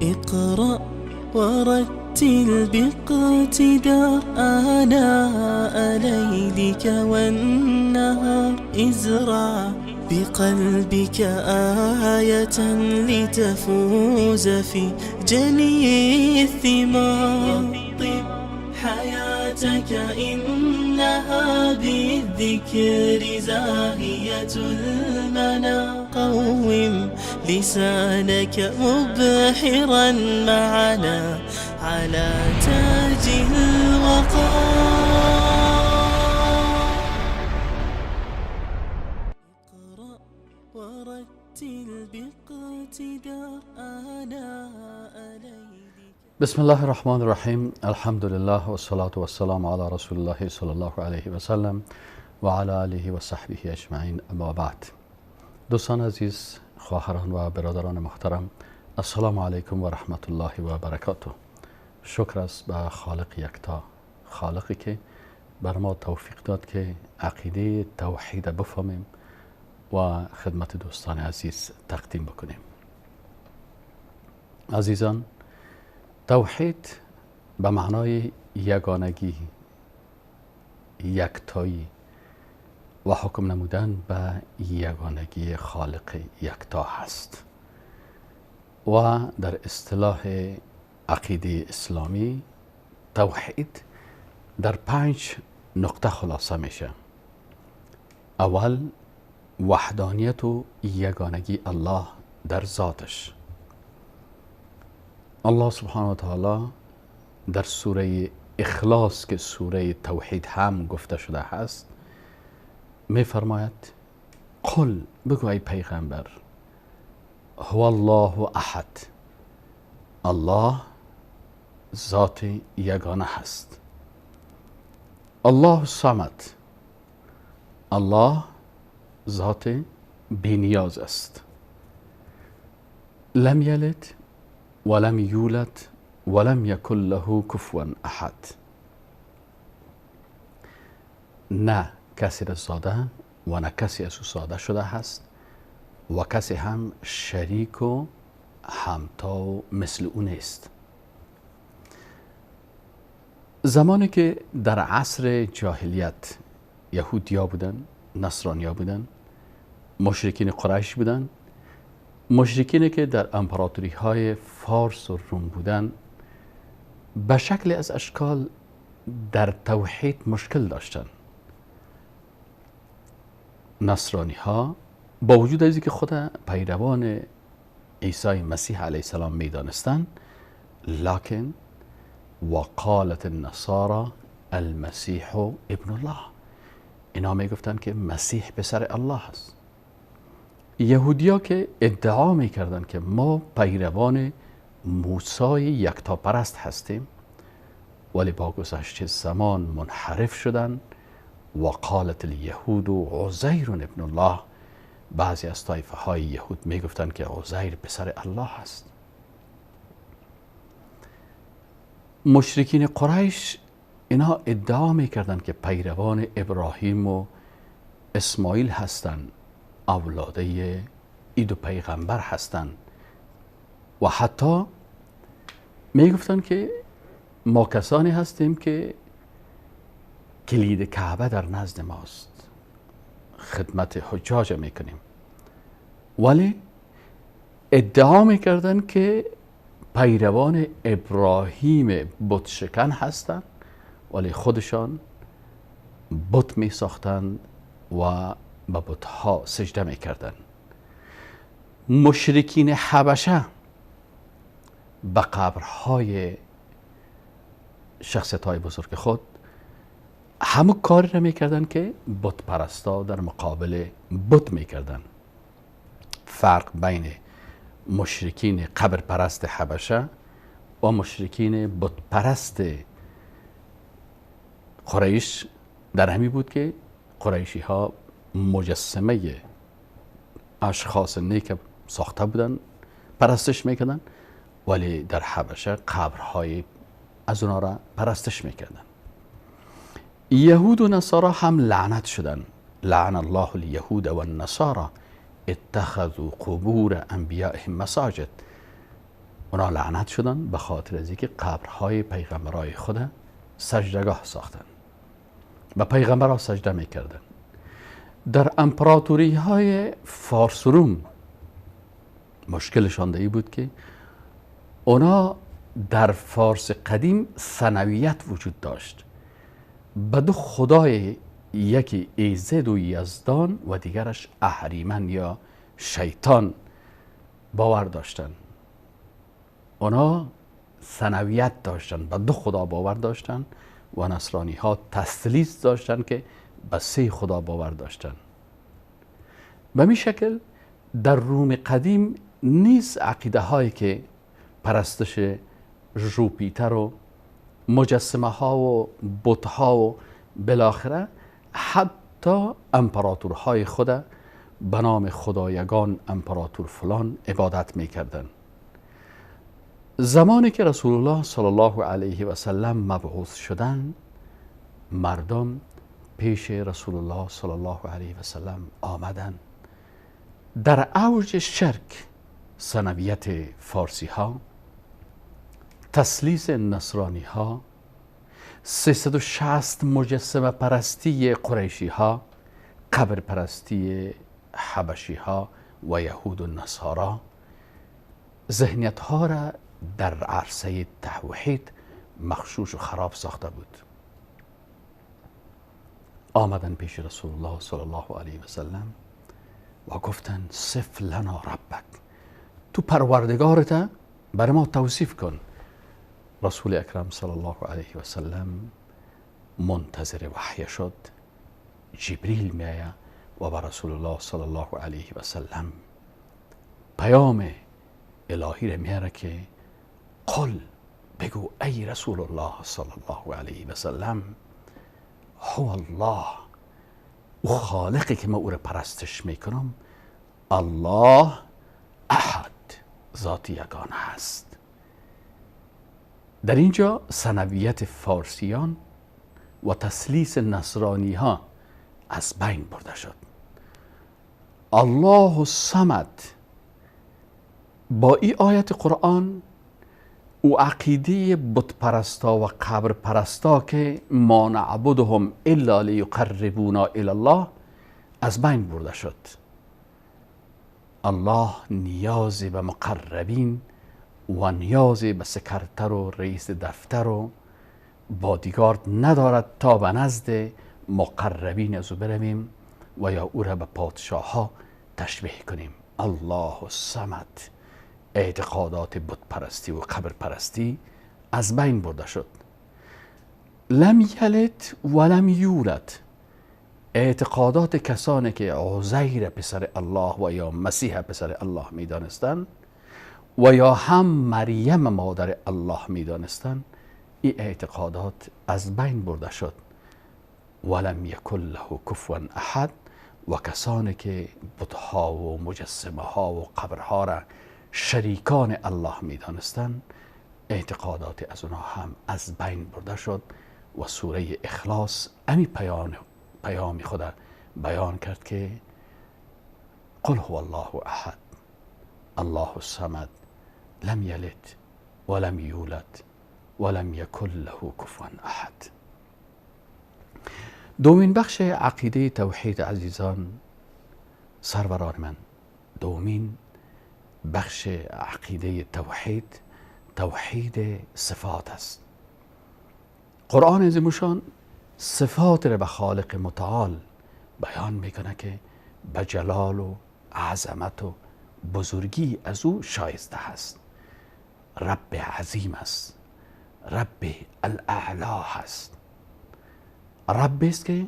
اقرأ ورتل باقتدار آناء ليلك والنهار، ازرع بقلبك آية لتفوز في جني الثمار. طب حياتك إنها بالذكر زاهية المنى، قوم لسانك مبحرا معنا على تاج الوقار. اقرأ ورتل باقتدار آناء ليلك. بسم الله الرحمن الرحیم. الحمد لله والصلاة والسلام على رسول الله صلی الله علیه و سلم و علی آله و صحبه اجمعین، اما بعد. دوستان عزیز، خواهران و برادران محترم، السلام علیکم و رحمت الله و برکاته. شکر است به خالق یکتا، خالقی که بر ما توفیق داد که عقیده توحید بفهمیم و خدمت دوستان عزیز تقدیم بکنیم. عزیزان، توحید به معنای یگانگی، یکتایی و حکم نمودن به یگانگی خالق یکتا هست و در اصطلاح عقیده اسلامی توحید در 5 نقطه خلاصه میشه. اول، وحدانیت و یگانگی الله در ذاتش. الله سبحانه و تعالی در سوره اخلاص که سوره توحید هم گفته شده هست می فرماید: قل، بگو ای پیغمبر، هو الله احد، الله ذات یگانه هست. الله صمد، الله ذات بینیاز است. لم یلد ولم یولد ولم یکن له کفوا احد. نه کسی را زاده و نه کسی از او زاده شده هست و کسی هم شریک و همتا و مثل او نیست. زمانی که در عصر جاهلیت یهودیا بودن، نصرانیا بودن، مشرکین قریش بودن، مشرکینی که در امپراتوری های فارس و روم بودن، به شکل از اشکال در توحید مشکل داشتن. نصرانی ها با وجود از اینکه خود پیروان عیسی مسیح علیه السلام می دانستند، لکن وقالت النصارى المسیح ابن الله، اینا می گفتند که مسیح پسر الله است. یهودیا که ادعا می کردند که ما پیروان موسی یکتاپرست هستیم، ولی با گذشت زمان منحرف شدند. وقالت الیهود عزیر ابن الله، بعضی از طایفه های یهود می گفتند که عزیر پسر الله است. مشرکین قریش اینها ادعا می کردند که پیروان ابراهیم و اسماعیل هستند، اولاده ای دو پیغمبر هستند و حتی می گفتند که ما کسانی هستیم که کلید کعبه در نزد ماست، خدمت حجاج میکنیم، ولی ادعا میکردن که پیروان ابراهیم بت شکن هستند، ولی خودشان بت می ساختند و به بتها سجده میکردند. مشرکین حبشه به قبرهای شخصیت های بزرگ خود همه کاری را میکردن که بت پرستا در مقابل بت میکردن. فرق بین مشرکین قبر پرست حبشه و مشرکین بت پرست قریش در همی بود که قریشی ها مجسمه اشخاص نیک ساخته بودن، پرستش میکردن، ولی در حبشه قبرهای از اونا را پرستش میکردن. یهود و نصارا هم لعنت شدن. لعن الله اليهود والنصارى اتخذوا قبور انبیائهم مساجد. اونا لعنت شدن به خاطر از اینکه قبرهای پیغمبرای خود سجدگاه ساختن، به پیغمبرها سجده میکردن. در امپراتوری های فارس و روم مشکلشان ای بود که اونا در فارس قدیم ثنویت وجود داشت، به دو خدای، یکی ایزد و یزدان و دیگرش اهریمن یا شیطان باور داشتن. اونا ثنویت داشتن، به دو خدا باور داشتن و نصرانی ها تثلیث داشتن که به سه خدا باور داشتن. به می شکل در روم قدیم نیز عقیده هایی که پرستش ژوپیتر و مجسمه ها و بت ها و بالاخره حتی امپراتورهای خود به نام خدایگان امپراتور فلان عبادت میکردن. زمانی که رسول الله صلی الله علیه و سلم مبعوث شدن، مردم پیش رسول الله صلی الله علیه و سلم آمدن. در اوج شرک ثنویت فارسی ها، تثلیث نصرانی ها، 360 مجسمه پرستی قریشی ها، قبر پرستی حبشی ها و یهود و نصارا، ذهنیت ها را در عرصه توحید مغشوش و خراب ساخته بود. آمدن پیش رسول الله صلی الله علیه و سلم و گفتن صف لنا ربک، تو پروردگارت برای ما توصیف کن. رسول اکرم صلی الله علیه و سلم منتظر وحی شد. جبریل میآید و به رسول الله صلی الله علیه و سلم پیام الهی را میاره که قل، بگو ای رسول الله صلی الله علیه و سلم، هو الله، او خالقی که ما او را پرستش میکنم، الله احد، ذات یگانه است. در اینجا ثنویت فارسیان و تثلیث نصرانی ها از بین برده شد. الله الصمد با این آیت قرآن و عقیده بت پرستا و قبر پرستا که ما نعبدهم الا لیقربونا الی الله از بین برده شد. الله نیازی به مقربین و نیازی به سکرتر و رئیس دفتر و بادیگارد ندارد تا به نزد مقربین از او برویم و یا او را به پادشاه ها تشبیه کنیم. الله الصمد، اعتقادات بت پرستی و قبر پرستی از بین برده شد. لم یلد ولم یولد، اعتقادات کسانی که عزیر پسر الله و یا مسیح پسر الله میدانستند و یا هم مریم مادر الله میدانستند، این اعتقادات از بین برده شد. ولم یکن له کفوا احد، و کسانی که بتها و مجسمه ها و قبرها را شریکان الله میدانستند، اعتقادات از اونها هم از بین برده شد. و سوره اخلاص امی پیام خود بیان کرد که قل هو الله احد الله الصمد لم یلد ولم یولد ولم یکن له کفوا احد. دومین بخش عقیده توحید عزیزان سروران من، دومین بخش عقیده توحید، توحید صفات است. قرآن عظیمشان صفات را به خالق متعال بیان میکنه که به جلال و عظمت و بزرگی از او شایسته است. رب عظیم است، رب الاعلا هست، رب است که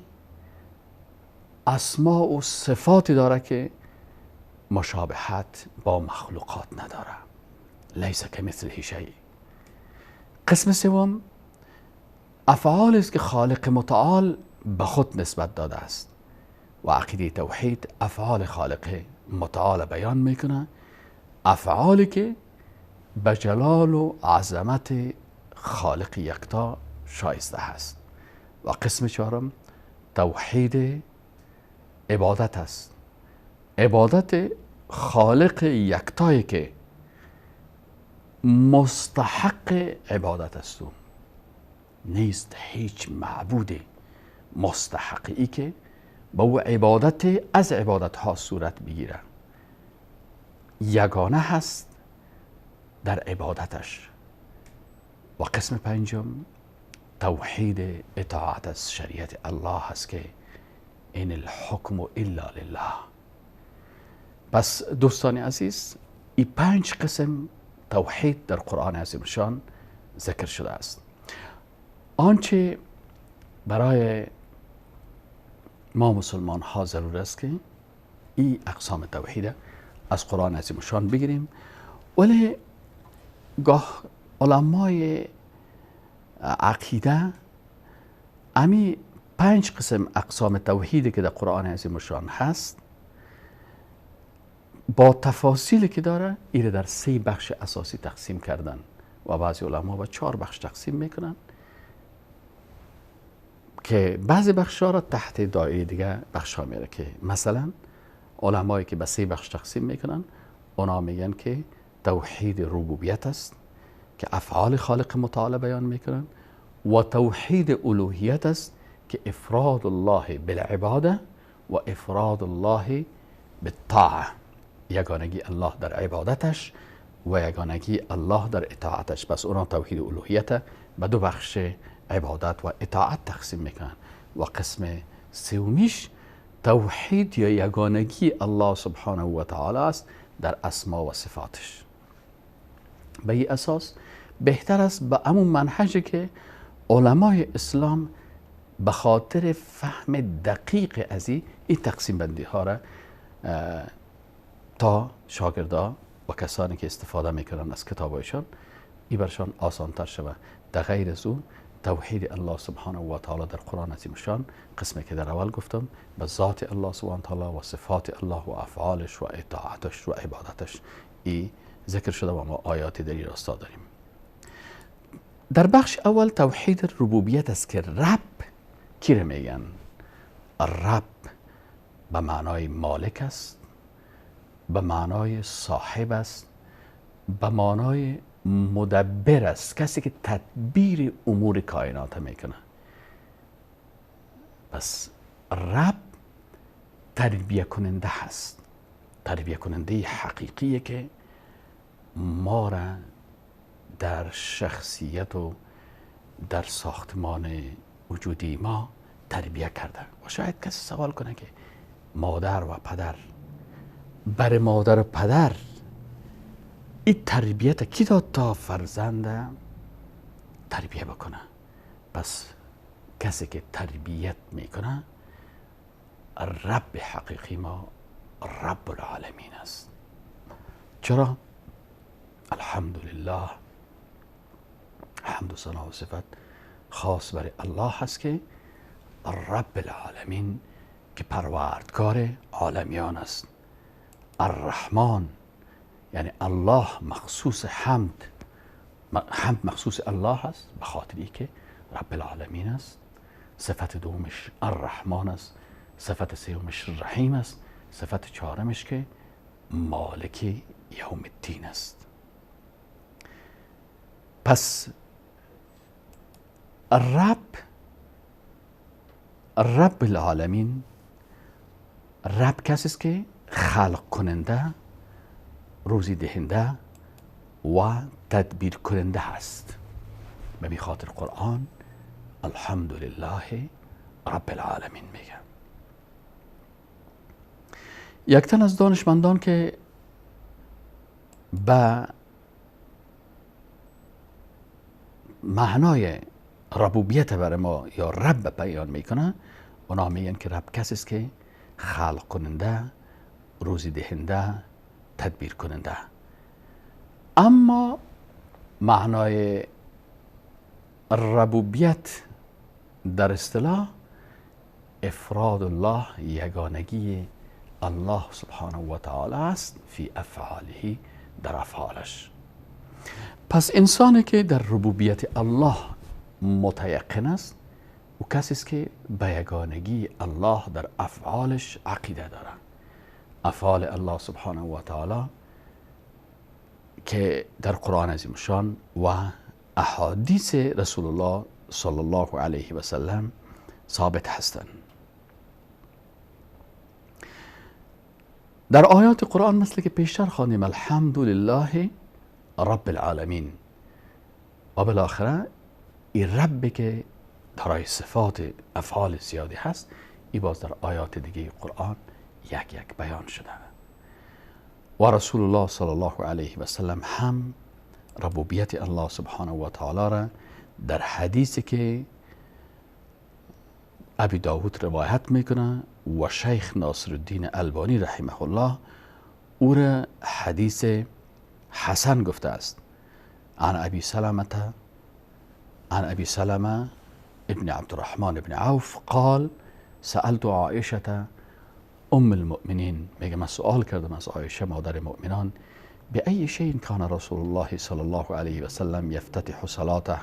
اسماء و صفاتی داره که مشابهت با مخلوقات نداره، لیس کمثله شیء. قسم سوم افعال است که خالق متعال به خود نسبت داده است و عقیده توحید افعال خالق متعال بیان میکنه، افعالی که به جلال و عظمت خالق یکتا شایسته است. و قسم چهارم توحید عبادت است، عبادت خالق یکتایی که مستحق عبادت است، نیست هیچ معبود مستحق ای که با او عبادت از عبادت ها صورت بگیره، یگانه هست در عبادتش. و قسم پنجم توحید اطاعت از شریعت الله است که این الحکم الا لله. پس دوستان عزیز، این 5 قسم توحید در قرآن عظیم شان ذکر شده است. آنچه برای ما مسلمان ها ضرور است که این اقسام توحید از قرآن عظیم شان بگیریم، ولی گاه علمای عقیده امی 5 قسم اقسام توحیدی که در قرآن عظیم شان هست با تفاصیلی که داره ایره در 3 بخش اساسی تقسیم کردن و بعضی علما با 4 بخش تقسیم میکنن که بعضی بخش ها را تحت دایره دیگه بخش ها میره، که مثلا علمایی که به 3 بخش تقسیم میکنن اونا میگن که توحید ربوبیت است که افعال خالق متعال بیان میکنن، و توحید الوهیت است که افراد الله بالعباده و افراد الله بالطاعه، یگانگی الله در عبادتش و یگانگی الله در اطاعتش. پس اونا توحید الوهیت به 2 بخش عبادت و اطاعت تقسیم میکنن. و قسم سومیش توحید یا یگانگی الله سبحانه و تعالی است در اسما و صفاتش. به این اساس بهتر است به همون منهجی که علمای اسلام به خاطر فهم دقیق از این تقسیم بندی ها را تا شاگردا و کسانی که استفاده میکنن از کتابایشان این برشان آسان تر شود. در غیر از اون توحید الله سبحانه و تعالی در قرآن عظیم شان قسمی که در اول گفتم به ذات الله سبحانه و تعالی و صفات الله و افعالش و اطاعتش و عبادتش ای ذکر شده و ما آیاتی در این راستا داریم. در بخش اول توحید ربوبیت است که رب کی را میگن؟ رب به معنای مالک است، به معنای صاحب است، به معنای مدبر است، کسی که تدبیر امور کائنات میکنه. پس رب تربیه کننده هست، تربیه کننده حقیقیه که ما را در شخصیت و در ساختمان وجودی ما تربیه کرده. و شاید کسی سوال کنه که مادر و پدر، بر مادر و پدر این تربیت کی داد تا فرزند تربیه بکنه؟ پس کسی که تربیت میکنه رب حقیقی ما رب العالمین است. چرا؟ الحمدلله، حمد و ثنا و صفت خاص برای الله هست که رب العالمین که پروردگار عالمیان است. الرحمن یعنی الله مخصوص حمد، حمد مخصوص الله است به خاطری که رب العالمین است. صفت دومش الرحمن است، صفت سومش رحیم است، صفت چهارمش که مالک یوم الدین است. پس رب العالمین، رب کسی است که خلق کننده، روزی دهنده و تدبیر کننده هست. به می خاطر قرآن الحمدلله رب العالمین میگه. یک تن از دانشمندان که به معنای ربوبیت برای ما یا رب بیان میکنه، اونا میگن که رب کسی است که خلق کننده، روزی دهنده، تدبیر کننده. اما معنای ربوبیت در اصطلاح افراد الله، یگانگی الله سبحانه و تعالی است فی افعاله، در افعالش. پس انسانی که در ربوبیت الله متیقن است او کسی است که به یگانگی الله در افعالش عقیده داره. افعال الله سبحانه و تعالی که در قرآن عظیم الشان و احادیث رسول الله صلی الله علیه و سلم ثابت هستند. در آیات قرآن مثل که پیشتر خواندیم الحمدلله رب العالمین، و بالاخره این رب که دارای صفات افعال زیادی هست، این باز در آیات دیگه قرآن یک یک بیان شده. و رسول الله صلی الله علیه و سلم هم ربوبیت الله سبحانه و تعالی را در حدیثی که ابی داود روایت میکنه و شیخ ناصرالدین البانی رحمه الله او را حدیث حسن گفته است. عن ابی سلمة ابن عبد الرحمن ابن عوف قال سألت عائشة ام المؤمنین، میگه من سوال کردم از عایشه مادر مؤمنان، بأي شيء كان رسول الله صلی الله علیه و سلم یفتتح صلاته،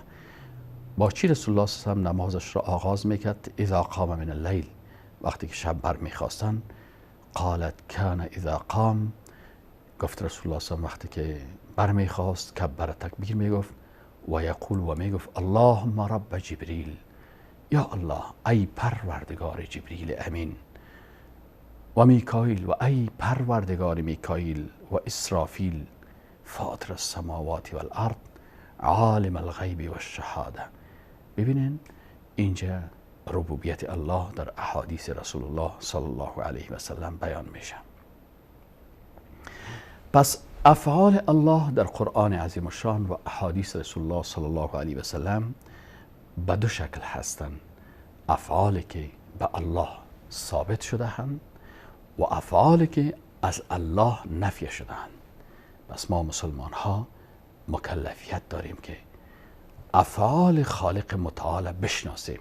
با چی رسول الله صلی الله علیه و سلم نمازش را آغاز میکرد؟ اذا قام من اللیل، وقتی که شب برمیخواستن. قالت کان اذا قام، گفت رسول الله صلی الله علیه و سلم وقتی که برمیخواست کبر تکبیر میگفت و یقول و میگفت اللهم رب جبریل، یا الله ای پروردگار جبریل امین، و میکائیل و ای پروردگار میکائیل، و اسرافیل فاطر السماوات والارض عالم الغیب والشهاده. ببینین اینجا ربوبیت الله در احادیث رسول الله صلی الله علیه و سلم بیان میشه. پس افعال الله در قرآن عظیم الشان و احادیث رسول الله صلی الله علیه و سلم به دو شکل هستند: افعالی که به الله ثابت شده هستند و افعالی که از الله نفی شده هستند. پس ما مسلمان ها مکلفیت داریم که افعال خالق متعال بشناسیم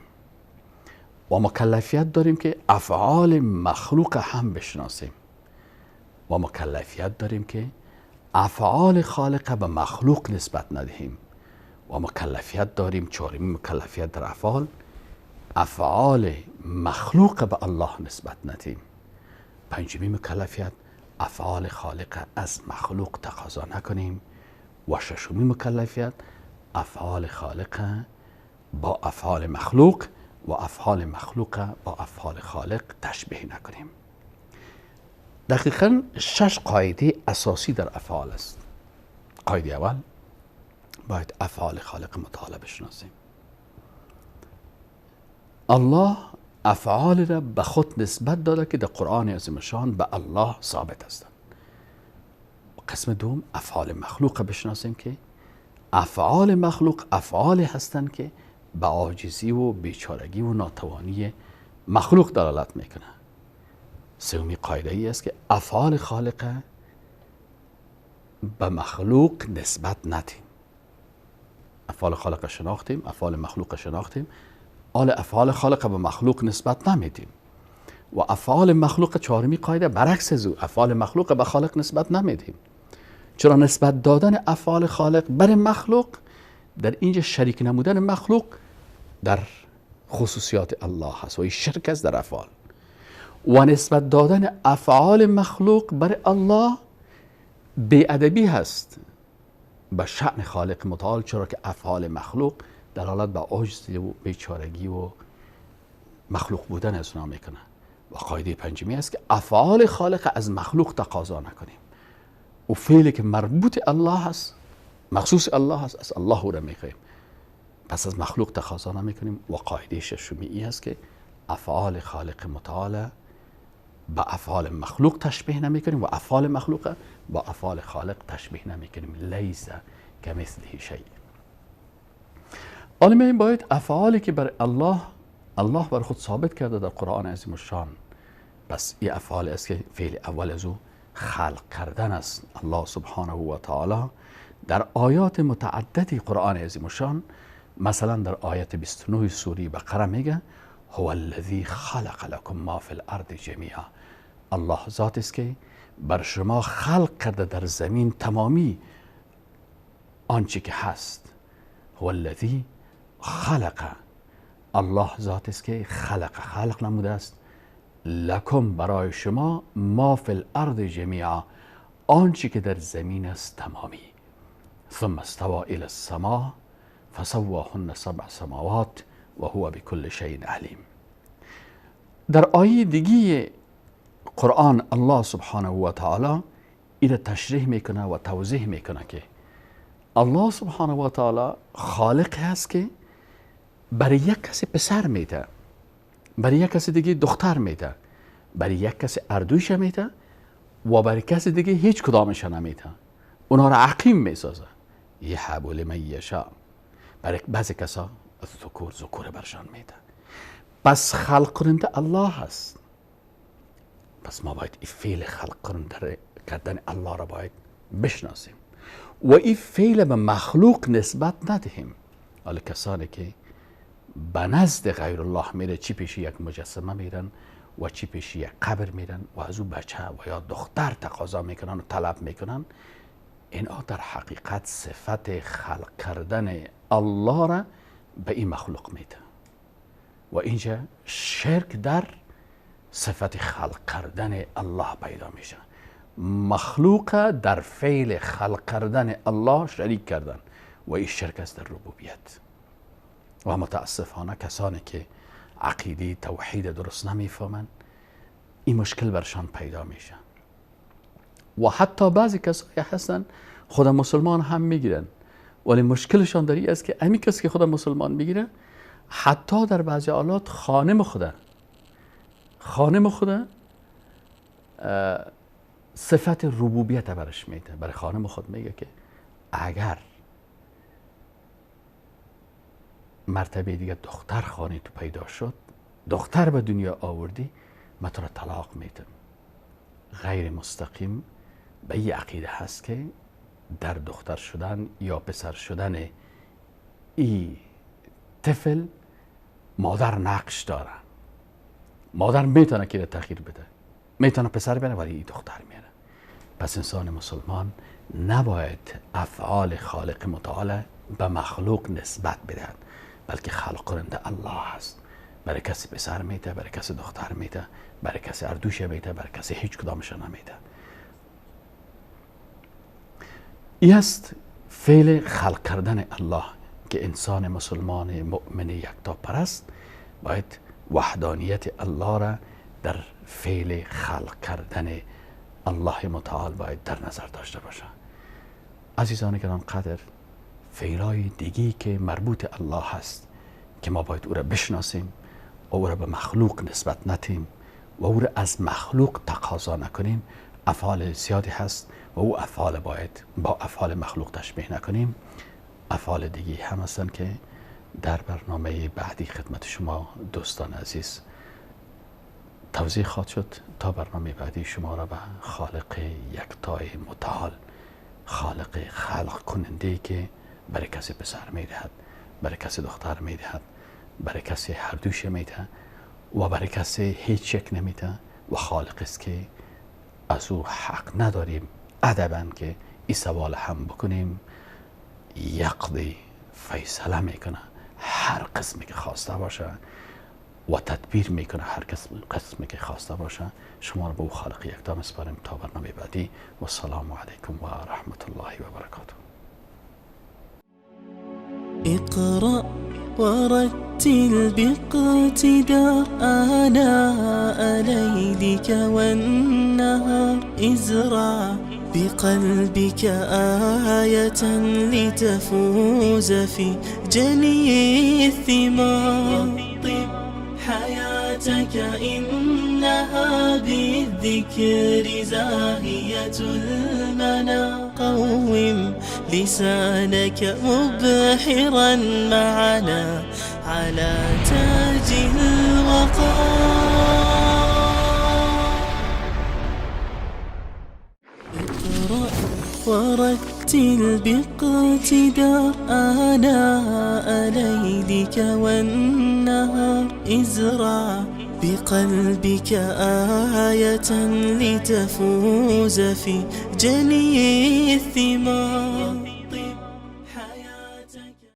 و مکلفیت داریم که افعال مخلوق هم بشناسیم و مکلفیت داریم که افعال خالق به مخلوق نسبت ندهیم و مکلفیت داریم، چهارمین مکلفیت در افعال، افعال مخلوق به الله نسبت ندهیم. پنجمین مکلفیت، افعال خالق از مخلوق تقاضا نکنیم. و ششمین مکلفیت، افعال خالق با افعال مخلوق و افعال مخلوق با افعال خالق تشبیه نکنیم. دقیقا شش قاعده اساسی در افعال است. قاعده اول، باید افعال خالق متعال بشناسیم. الله افعال را به خود نسبت داده که در قرآن عظیم الشان به الله ثابت هستند. قسم دوم، افعال مخلوق بشناسیم که افعال مخلوق افعال هستند که به عاجزی و بیچارگی و ناتوانی مخلوق دلالت میکنه. سومی قاعده ای است که افعال خالق به مخلوق نسبت ندیم. افعال خالق شناختیم، افعال مخلوق شناختیم، آل افعال خالق به مخلوق نسبت نمیدیم. و افعال مخلوق، چهارمی قاعده، برعکس از او، افعال مخلوق به خالق نسبت نمیدیم. چرا نسبت دادن افعال خالق بر مخلوق در اینجا شریک نمودن مخلوق در خصوصیات الله هست و این شرک است در افعال. و نسبت دادن افعال مخلوق بر الله بی‌ادبی هست به شأن خالق متعال، چرا که افعال مخلوق دلالت به عجز و بیچارگی و مخلوق بودن از اونا میکنه. و قاعده پنجمی است که افعال خالق از مخلوق تقاضا نکنیم. و فعلی که مربوط الله هست، مخصوص الله هست، از الله او را میخواهیم، پس از مخلوق تقاضا نمیکنیم. و قاعده ششمی ای است که افعال خالق متعال با افعال مخلوق تشبیه نمیکنیم و افعال مخلوق با افعال خالق تشبیه نمیکنیم. لیس کمثله شیء. عالمین باید افعالی که بر الله بر خود ثابت کرده در قرآن عظیم الشان، پس این افعال است که فعل اول از او خلق کردن است. الله سبحانه و تعالی در آیات متعددی قرآن عظیم الشان، مثلا در آیت 29 سوره بقره میگه هو الذی خلق لكم ما فی الارض جمیعا، الله ذات است که بر شما خلق کرده در زمین تمامی آنچه که هست. هو الذی خلق، الله ذات است که خلق نموده است، لکم برای شما، ما فی الارض جمیعا، آنچه که در زمین است تمامی. ثم استوى الى السماء فسواهن سبع سماوات وهو بكل شيء علیم. در آیه دیگه قرآن الله سبحانه و تعالی ایره تشریح میکنه و توضیح میکنه که الله سبحانه و تعالی خالق هست که برای یک کسی پسر میده، برای یک کسی دیگه دختر میده، برای یک کسی اردوش میده و برای کسی دیگه هیچ کدامش نمیده، اونها را عقیم میسازه. یهب لمن یشاء، برای بعضی کسا ذکور ذکور برشان میده. پس خلق کننده الله هست. پس ما باید این فعل خلق کننده کردن الله را باید بشناسیم و این فعل به مخلوق نسبت ندهیم. حالا کسانی که به نزد غیر الله میره، چی پیش یک مجسمه میرن و چی پیش یک قبر میرن و از او بچه و یا دختر تقاضا میکنن و طلب میکنن، اینها در حقیقت صفت خلق کردن الله را به این مخلوق میده و اینجا شرک در صفت خلق کردن الله پیدا میشه. مخلوق در فعل خلق کردن الله شریک کردن و این شرک است در ربوبیت. و متاسفانه کسانی که عقیده توحید درست نمیفهمند این مشکل برشان پیدا میشه و حتی بعضی کسایی هستن خود مسلمان هم میگیرن، ولی مشکلشان در این است که امی کسی که خود مسلمان میگیره حتی در بعضی حالات خانم خود صفت ربوبیت برش میده. برای خانم خود میگه که اگر مرتبه دیگه دختر خانه تو پیدا شد، دختر به دنیا آوردی، من تو را طلاق میدم. غیر مستقیم به این عقیده هست که در دختر شدن یا پسر شدن ای طفل مادر نقش داره. مادر میتونه که تغییر بده، میتونه پسر بیاره ولی ای دختر میاره. پس انسان مسلمان نباید افعال خالق متعال به مخلوق نسبت بدهد، بلکه خلق کننده الله هست. برای کسی پسر میده، برای کسی دختر میده، برای کسی اردوش میده، برای کسی هیچ کدامش نمیده. این است فعل خلق کردن الله که انسان مسلمان مؤمن یکتا پرست باید وحدانیت الله را در فعل خلق کردن الله متعال باید در نظر داشته باشه. عزیزان گران قدر، فعلای دیگی که مربوط الله هست که ما باید او را بشناسیم و او را به مخلوق نسبت ندهیم و او را از مخلوق تقاضا نکنیم، افعال زیادی هست و او افعال باید با افعال مخلوق تشبیه نکنیم. افعال دیگی هم هستن که در برنامه بعدی خدمت شما دوستان عزیز توضیح خواهد شد. تا برنامه بعدی شما را به خالق یکتای متعال، خالق خلق کننده که برای کسی پسر میدهد، برای کسی دختر میدهد، برای کسی هر دوش میده و برای کسی هیچ یک نمیده و خالق است که از او حق نداریم ادبا که این سوال هم بکنیم. یقضی، فیصله میکنه هر قسمی که خواسته باشه و تدبیر میکنه هر قسمی که خواسته باشه. شما رو به او خالق یکتا میسپاریم تا برنامه بعدی. و السلام علیکم و رحمت الله و برکاته. اقرأ ورتل باقتدار آناء ليلك والنهار، ازرع بقلبك آية لتفوز في جني الثمار. طب حياتك إنها بالذكر زاهية المنى، قوم لسانك مبحرا معنا على تاج الوقار. اقرأ ورتل باقتدار آناء ليلك والنهار، ازرع بقلبك آية لتفوز في جني الثمار.